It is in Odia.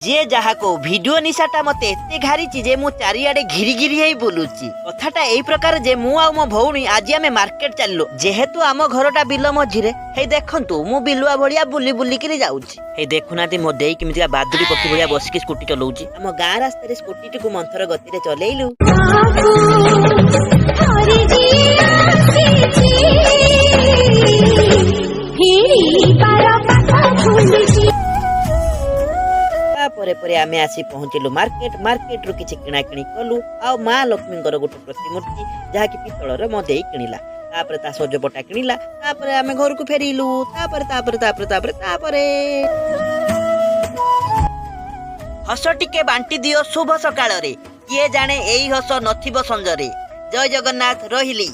ଯିଏ ଯାହା କହୁ, ଭିଡିଓ ନିଶାଟା ମତେ ଏତେ ଘାରିଛି ଯେ ମୁଁ ଚାରିଆଡେ ଘିରି ଘିରି ହେଇ ବୁଲୁଛି। କଥାଟା ଏଇ ପ୍ରକାର ଯେ ମୁଁ ଆଉ ମୋ ଭଉଣୀ ଆଜି ଆମେ ମାର୍କେଟ ଚାଲିଲୁ। ଯେହେତୁ ଆମ ଘରଟା ବିଲ ମଝିରେ, ହେଇ ଦେଖନ୍ତୁ, ମୁଁ ବିଲୁଆ ଭଳିଆ ବୁଲି ବୁଲିକିରି ଯାଉଛି। ହେଇ ଦେଖୁନାହାନ୍ତି, ମୋ ଦେଇ କେମିତିକା ବାଦୁଡି ପକ୍ଷୀ ଭଳିଆ ବସିକି ସ୍କୁଟି ଚଲଉଛି। ଆମ ଗାଁ ରାସ୍ତାରେ ସ୍କୁଟିଟିକୁ ମନ୍ଥର ଗତିରେ ଚଲେଇଲୁ। ଥରେ ଯିଏ ଆସିଛି, ଫେରିବାର ବାଟ ଭୁଲିଛି। ତାପରେ ପରେ ଆମେ ଆସି ପହଞ୍ଚିଲୁ ମାର୍କେଟ। ମାର୍କେଟରୁ କିଛି କିଣାକିଣି କଲୁ ଆଉ ମା ଲକ୍ଷ୍ମୀଙ୍କର ଗୋଟେ ପ୍ରତିମୂର୍ତ୍ତି, ଯାହାକି ପିତ୍ତଳର, ମୋ ଦେଇ କିଣିଲା। ତାପରେ ତା ସଜପଟା କିଣିଲା। ତାପରେ ଆମେ ଘରକୁ ଫେରିଲୁ। ତାପରେ ତାପରେ ତାପରେ ତାପରେ ତାପରେ ହସ ଟିକେ ବାଣ୍ଟି ଦିଅ ଶୁଭ ସକାଳରେ, କିଏ ଜାଣେ ଏଇ ହସ ନଥିବ ସଞ୍ଜରେ। ଜୟ ଜଗନ୍ନାଥ, ରହିଲି।